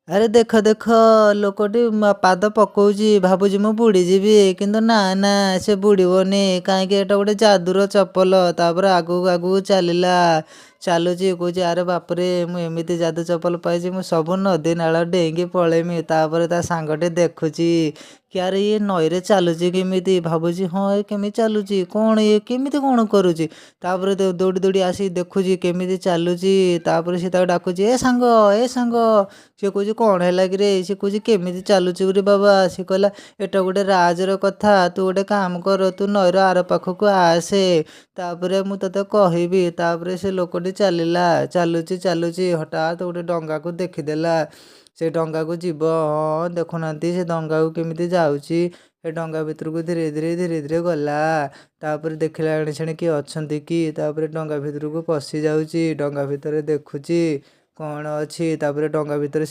ଆରେ ଦେଖ ଦେଖ, ଲୋକଟି ପାଦ ପକଉଛି, ଭାବୁଛି ମୁଁ ବୁଡ଼ିଯିବି, କିନ୍ତୁ ନା ନା, ସେ ବୁଡ଼ିବନି। କାହିଁକି? ଏଇଟା ଗୋଟେ ଯାଦୁର ଚପଲ। ତାପରେ ଆଗକୁ ଆଗକୁ ଚାଲିଲା, ଚାଲୁଛି, କହୁଛି, ଆରେ ବାପରେ, ମୁଁ ଏମିତି ଯାଦୁ ଚପଲ ପାଇଛି, ମୁଁ ସବୁ ନଦୀ ନାଳ ଡେଇଁକି ପଳେଇମି। ତାପରେ ତା ସାଙ୍ଗଟେ ଦେଖୁଛି କି ଆରେ, ଇଏ ନଈରେ ଚାଲୁଛି କେମିତି? ଭାବୁଛି, ହଁ, ଏ କେମିତି ଚାଲୁଛି କ'ଣ, ଇଏ କେମିତି କ'ଣ କରୁଛି? ତାପରେ ଦୌଡ଼ି ଦୌଡ଼ି ଆସିକି ଦେଖୁଛି କେମିତି ଚାଲୁଛି। ତାପରେ ସେ ତାକୁ ଡାକୁଛି, ଏ ସାଙ୍ଗ, ଏ ସାଙ୍ଗ। ସେ କହୁଛି, କ'ଣ ହେଲା କିରେ? ସେ କହୁଛି, କେମିତି ଚାଲୁଛୁ ରେ ବାବା? ସେ କହିଲା, ଏଇଟା ଗୋଟେ ରାଜର କଥା। ତୁ ଗୋଟେ କାମ କର, ତୁ ନଈର ଆର ପାଖକୁ ଆସେ, ତାପରେ ମୁଁ ତୋତେ କହିବି। ତାପରେ ସେ ଲୋକଟି ଚାଲିଲା, ଚାଲୁଛି ଚାଲୁଛି, ହଠାତ୍ ଗୋଟେ ଡଙ୍ଗାକୁ ଦେଖିଦେଲା। ସେ ଡଙ୍ଗାକୁ ଯିବ। ହଁ, ଦେଖୁନାହାନ୍ତି ସେ ଡଙ୍ଗାକୁ କେମିତି ଯାଉଛି। ସେ ଡଙ୍ଗା ଭିତରକୁ ଧୀରେ ଧୀରେ ଧୀରେ ଧୀରେ ଗଲା। ତାପରେ ଦେଖିଲା, ଏଣେ ସେଣେ କିଏ ଅଛନ୍ତି କି? ତାପରେ ଡଙ୍ଗା ଭିତରକୁ ପଶି ଯାଉଛି। ଡଙ୍ଗା ଭିତରେ ଦେଖୁଛି କ'ଣ ଅଛି। ତାପରେ ଡଙ୍ଗା ଭିତରେ